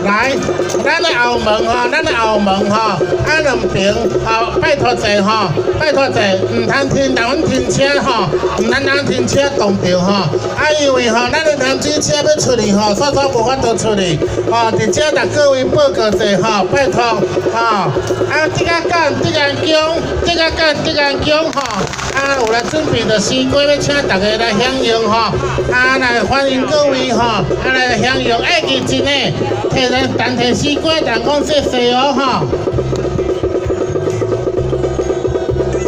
來，咱的後門吼，咱的後門吼，啊兩邊吼，拜託者吼，拜託者，毋通停，當停車吼，毋通當停車擋著吼。啊，因為吼，咱的淡水車欲出去吼，煞煞無法度出去。吼，佇遮共各位報告者吼，拜託吼。啊，德仔港、德安宮、德仔港、德安宮吼，啊，有來準備著西瓜，欲請大家來享用吼。啊，來歡迎各位吼，啊來享用，愛記真的，提咱單提西瓜，但講謝謝哦吼。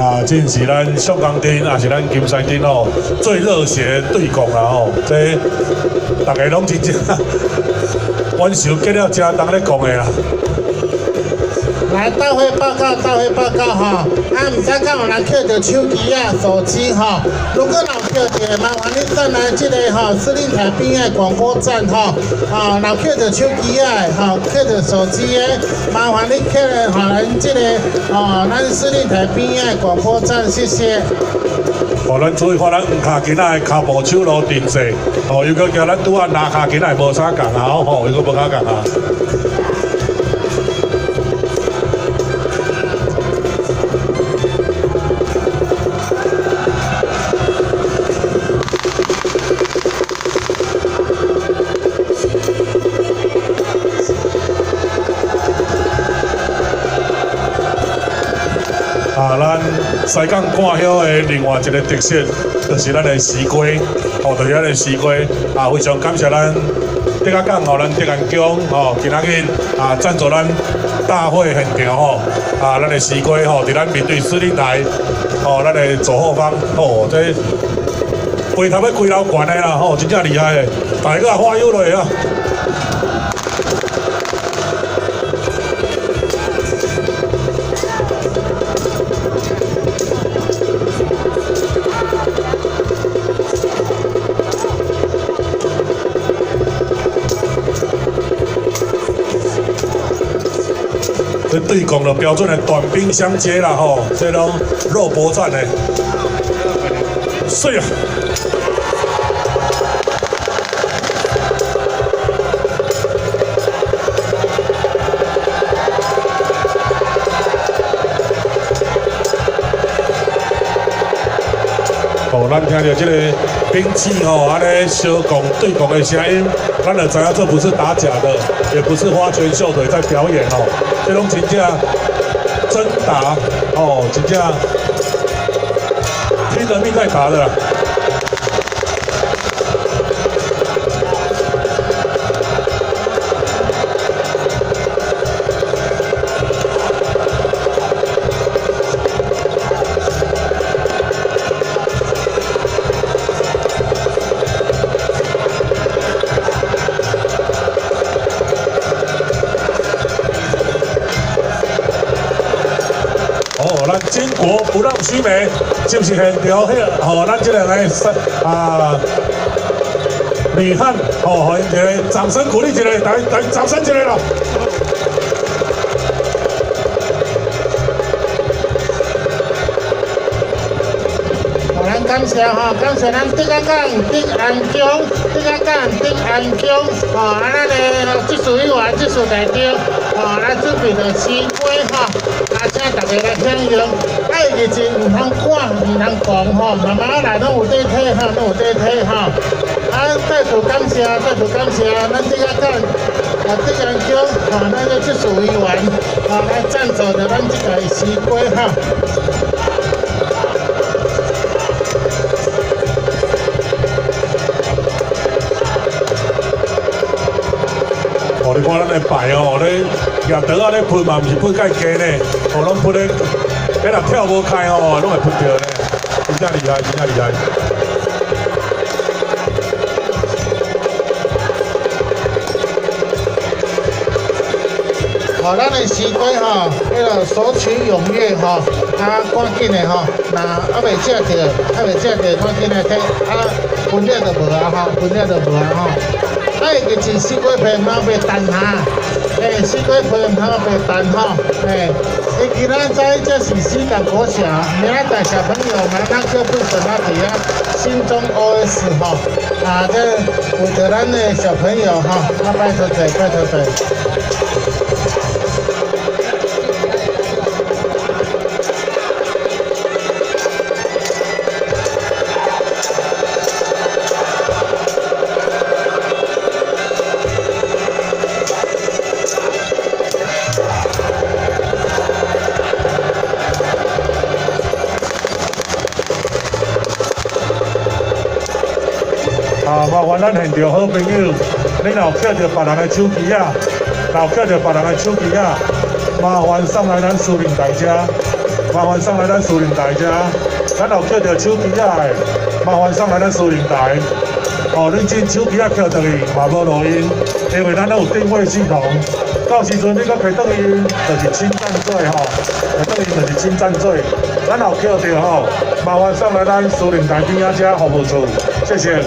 啊，這是咱上江鎮，也是咱金山鎮吼最熱血的對抗啦吼，這大家攏真正冤仇結了誠重咧講的啦。來，大會報告，大會報告吼！啊，毋知敢有人抾著手機仔、手機吼？如果若有抾著，麻煩你轉來這個吼司令台邊仔廣播站吼。啊，若抾著手機仔吼，抾著手機的，麻煩你抾來予咱這個吼，咱司令台邊仔廣播站，謝謝。哦，咱注意看咱黃跤囡仔的跤步手路陣勢，哦，尤其驚咱拄仔藍跤囡仔無啥仝啊，吼，又閣無啥仝啊。啊，咱西港看痟的另外一個特色，就是咱的西瓜，哦，就是咱的西瓜。啊，非常感謝咱德仔港吼，咱德安宮吼，今仔日啊贊助咱大會現場吼，啊，咱的西瓜吼，佇咱面對司令台，吼，咱的左後方，吼，這飛頭欲規樓懸的啦，吼，真正厲害的，大家發育落啊！這對抗就標準的短兵相接啦吼，這攏肉搏戰的，水啊！哦，咱聽著這個兵器吼，按呢相共對抗的聲音，咱就知影這不是打假的，也不是花拳繡腿在表演哦，這攏真正真打哦，真正拼了命在打的啦。哦，咱巾幗不讓須眉，是不是現場彼個？吼，咱這兩個啊女漢，吼，予𪜶一个掌聲鼓勵一下，來來，掌聲一下啦！好，咱感謝吼，感謝咱德仔港、德安宮、德仔港、德安宮，吼，啊，咱的執事委員、執事台長，吼，咱準備著西瓜吼。啊，請大家來享用。愛日子毋通趕，毋通狂吼，慢慢來，攏有得體吼，攏有得體吼。啊，再次感謝，再次感謝咱德仔港、啊德安宮，吼，咱的執事委員，吼，來贊助著咱這個西瓜吼。哦，你看咱的牌哦，咧舉刀仔咧噴嘛，毋是噴介低呢，哦，攏噴咧，彼若跳無開吼，攏會噴著呢，真正厲害，真正厲害。吼，咱的西瓜吼，彼个索取踴躍吼，啊，趕緊的吼，若猶未食著，猶未食著，趕緊來提，啊，分了就無啊吼，分了就無啊吼。啊，會記是西瓜皮毋通白陳哈，欸，西瓜皮毋通白陳吼，欸，會記咱知這是西港國小，明仔載小朋友們，咱叫本孫仔佇遐心中 OS 吼，啊，這為著咱的小朋友吼，啊，拜託者，拜託者。咱現場好朋友，你若有抾著別人的手機仔，若有抾著別人的手機仔，麻煩送來咱司令台遮，麻煩送來咱司令台遮。咱若有抾著手機仔的，麻煩送來咱司令台。哦，恁這手機仔抾轉去嘛無路用，因為咱攏有定位系統。到時陣你閣提轉去，就是侵佔罪吼，提轉去就是侵佔罪。咱若有抾著吼，麻煩送來咱司令台邊仔遮服務處，謝謝。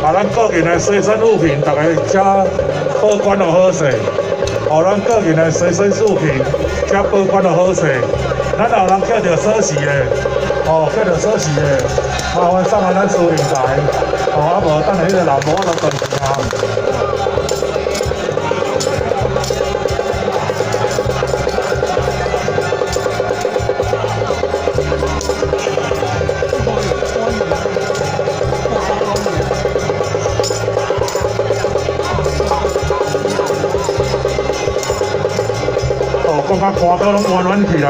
啊，咱個人的隨身物品，逐家遮保管予好勢。哦，咱個人的隨身物品，遮保管予好勢。咱若有人抾著鎖匙的，哦，抾著鎖匙的，麻煩送來咱司令台。哦，啊無等下彼個人無法度轉去啊。哦，講甲寒刀攏彎彎去啦。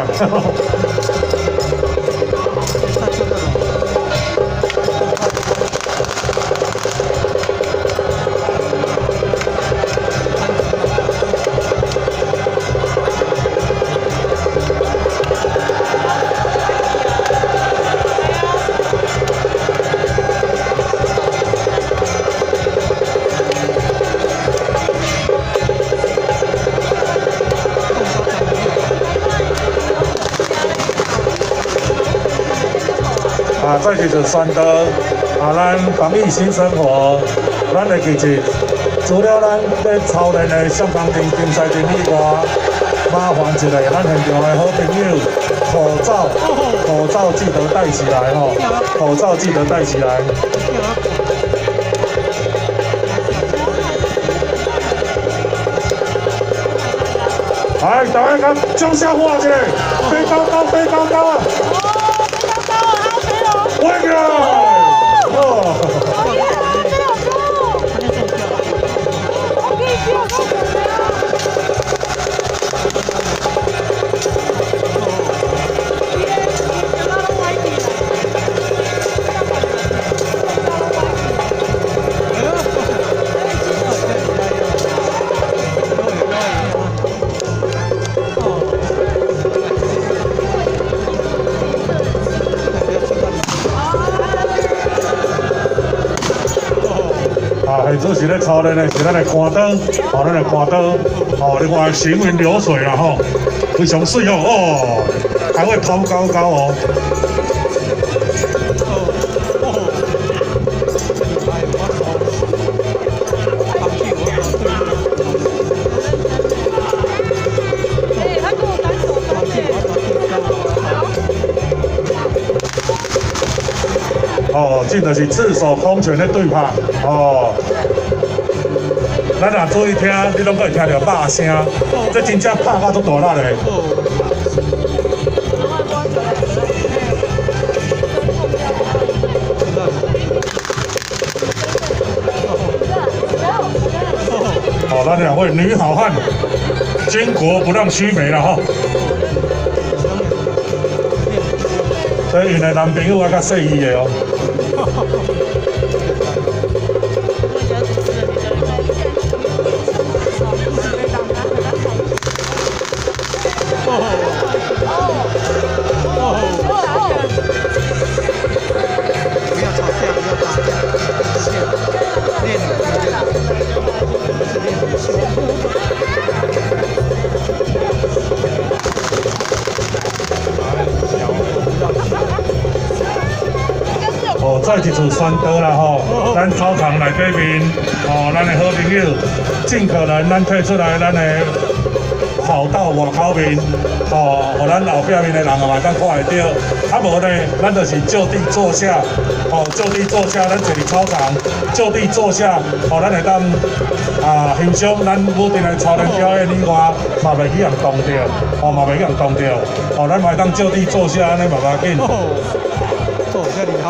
啊，再一次宣導，啊，咱防疫新生活，咱會記住，除了咱咧操練的上崗場、金賽場以外，麻煩一下咱現場的好朋友，口罩，口罩記得戴起來吼，口罩記得戴起來。來，大家掌聲歡一下，飛高高，飛高高啊！飛起來！哦！好厲害啊！飛好高！我可以跳高啊！啊，現此時咧操練的是咱的單刀，哦，咱的單刀，哦，你看行雲流水啦吼，非常媠哦，哦，還會拋高高哦。欸，他跟我單手單欸。哦，這就是赤手空拳的對拍，哦。咱若注意聽，你攏閣會聽著肉聲，這真正拍甲足大力的。哦，咱兩位女好漢，巾幗不讓須眉啦吼。所以𪜶的男朋友還較細意的哦。不要吵架，不要打架，練練練練。哦，再一次宣導啦吼，咱操場內底面，哦，咱的好朋友，盡可能咱退出來，咱的跑道外口面，哦，予咱後壁面的人也會當看會著。啊無呢，咱就是就地坐下，哦，就地坐下，咱坐佇操場，就地坐下，哦，咱會當啊欣賞咱武陣的操練表演以外，嘛袂去予人擋著，哦，嘛袂去予人擋著，哦，咱嘛會當就地坐下，按呢嘛無要緊。哦，這厲害！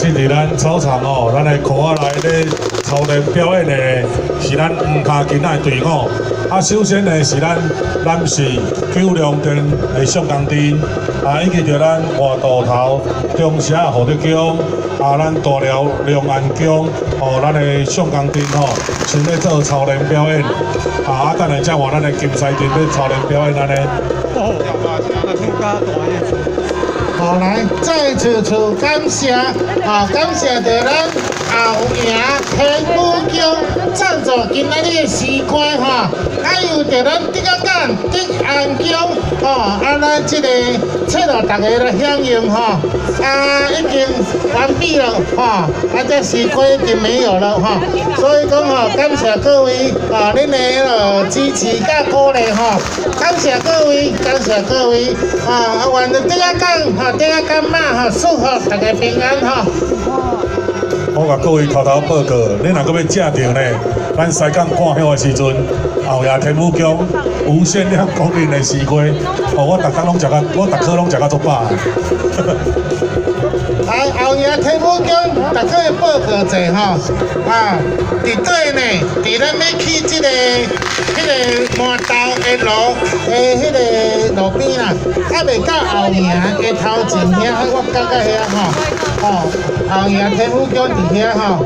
這佇咱操場哦，咱的箍仔內咧操練表演的是咱黃跤囡仔的隊伍。啊，首先呢是咱南勢九龍鎮的上江鎮，啊，以及著咱外渡頭中社福德宮，啊，咱大寮龍安宮，哦，咱的上江鎮吼，先咧做操練表演，啊，等下才換咱的金獅鎮咧操練表演按呢。哦，那更加大的。好，來，再次次感謝，啊，感謝著咱後營天母宮贊助今仔日的絲瓜吼，啊，又著咱竹仔港竹安宮吼，啊，咱這个切落逐家來享用吼，啊，已經完畢了吼，啊，這絲瓜已經沒有了吼，所以講吼，感謝各位啊，恁的彼个支持佮鼓勵吼，感謝各位，感謝各位，啊，願竹仔港吼，竹仔港媽吼，祝福大家平安吼。我共各位偷偷報告，你若閣欲食著呢，咱西港看戲的時陣，後野天母宮無限量供應的絲瓜，哦，我逐工攏食甲，我逐科攏食甲足飽。啊，後野天母宮，逐個報告者吼，啊，佇佗呢，佇咱欲去這个、彼个饃頭的路的彼个路邊啦，還袂到後營的頭前遐，我感覺遐吼，吼，後營天母宮佇遐吼，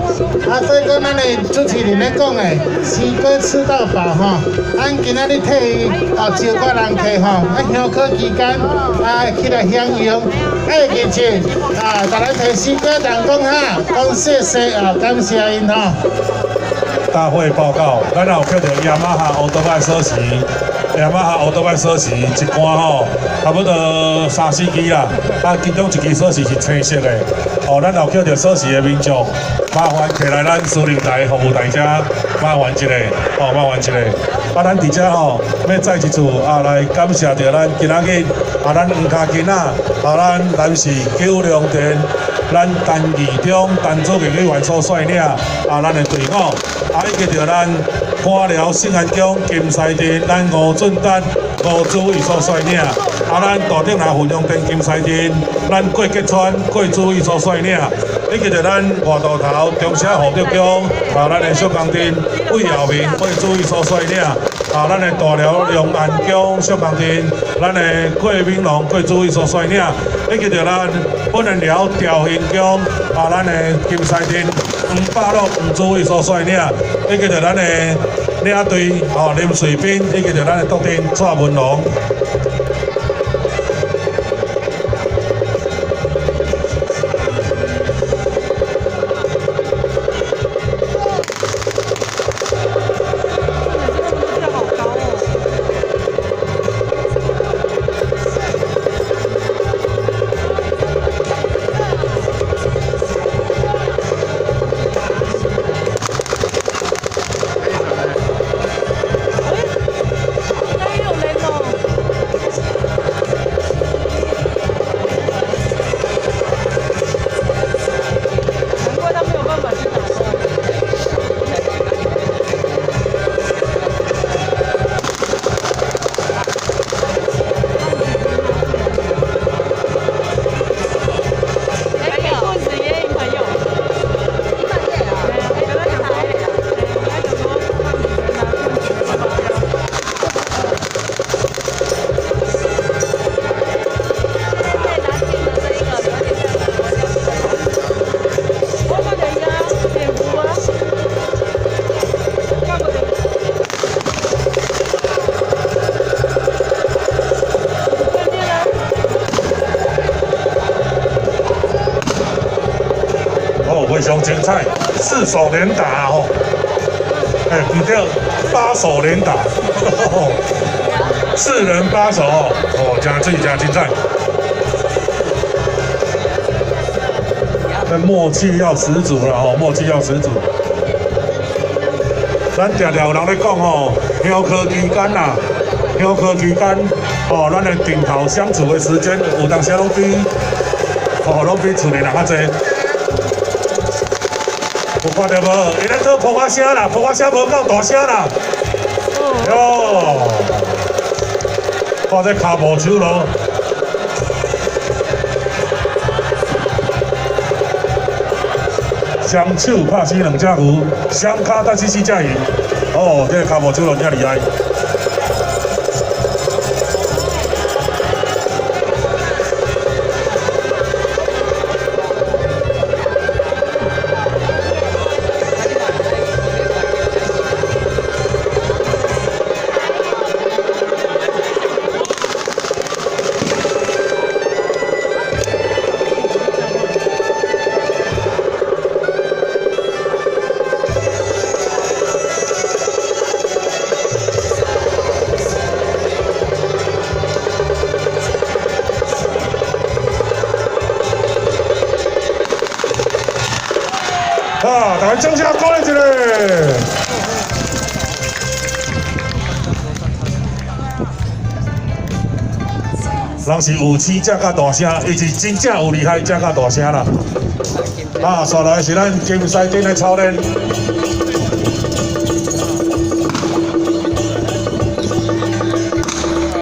啊，所以講咱的主持人咧講的，絲瓜吃到飽吼，咱今仔日替伊哦招待人客吼，啊，香火期間啊起來享用，啊，會記住啊，逐家提絲瓜人講哈，講謝謝啊，感謝𪜶吼。大會報告，咱也有抾著雅馬哈歐多拜鎖匙，雅馬哈歐多拜鎖匙一罐吼，差不多三四支啦。啊，其中一支鎖匙是青色的，哦，咱有抾著鎖匙的民眾，麻煩摕來咱司令台服務台遮，麻煩一下，哦，麻煩一下。啊，咱佇遮吼，欲再一次啊來感謝著咱今仔日啊，咱黃跤囡仔，啊，咱南勢九龍鎮，咱陳義中陳祖義委員所率領啊，咱的隊伍，啊，以及著咱官寮聖安宮金獅鎮，咱吳俊達吳主委所率領，啊，咱大竹林雲陽鎮金獅鎮，咱郭吉川郭主委所率領，以及著咱外渡頭中社福德宮，啊，咱的小江鎮魏耀明郭主委所率領，啊，咱的大寮龍安宮小江鎮，咱的郭敏龍郭主委所率領，以及著咱本仁寮兆興宮，啊，咱的金獅鎮黃百樂黃主委所率領，以及著咱的領隊哦林瑞斌，以及著咱的督陣蔡文龍。好高哦！哎，有人哦！難怪他沒有辦法去打斷。哎，給棍子也朋友。跟他講說，跟他講說，胖子拿棍子。我看見呀，蝙蝠啊，看不見。對面啊。哦，非常精彩，四手連打哦，哎，毋對，八手連打，四人八手哦，哦，真水，真精彩。那默契要十足了吼，默契要十足。咱常常有人咧講吼，香火期間啦，香火期間，吼，咱的頂頭相處的時間，有當時攏比，吼，攏比厝內人較濟。有看著無？伊咧做噗仔聲啦，噗仔聲無夠大聲啦。喲，看這跤步手囉。雙手拍死兩隻牛，雙跤踏死四隻熊。哦，這個跤步手攏遮厲害。啊！大家掌聲鼓勵一下。人是有聲才較大聲，伊是真正有厲害才較大聲啦。啊，紲來是咱金獅鎮的操練。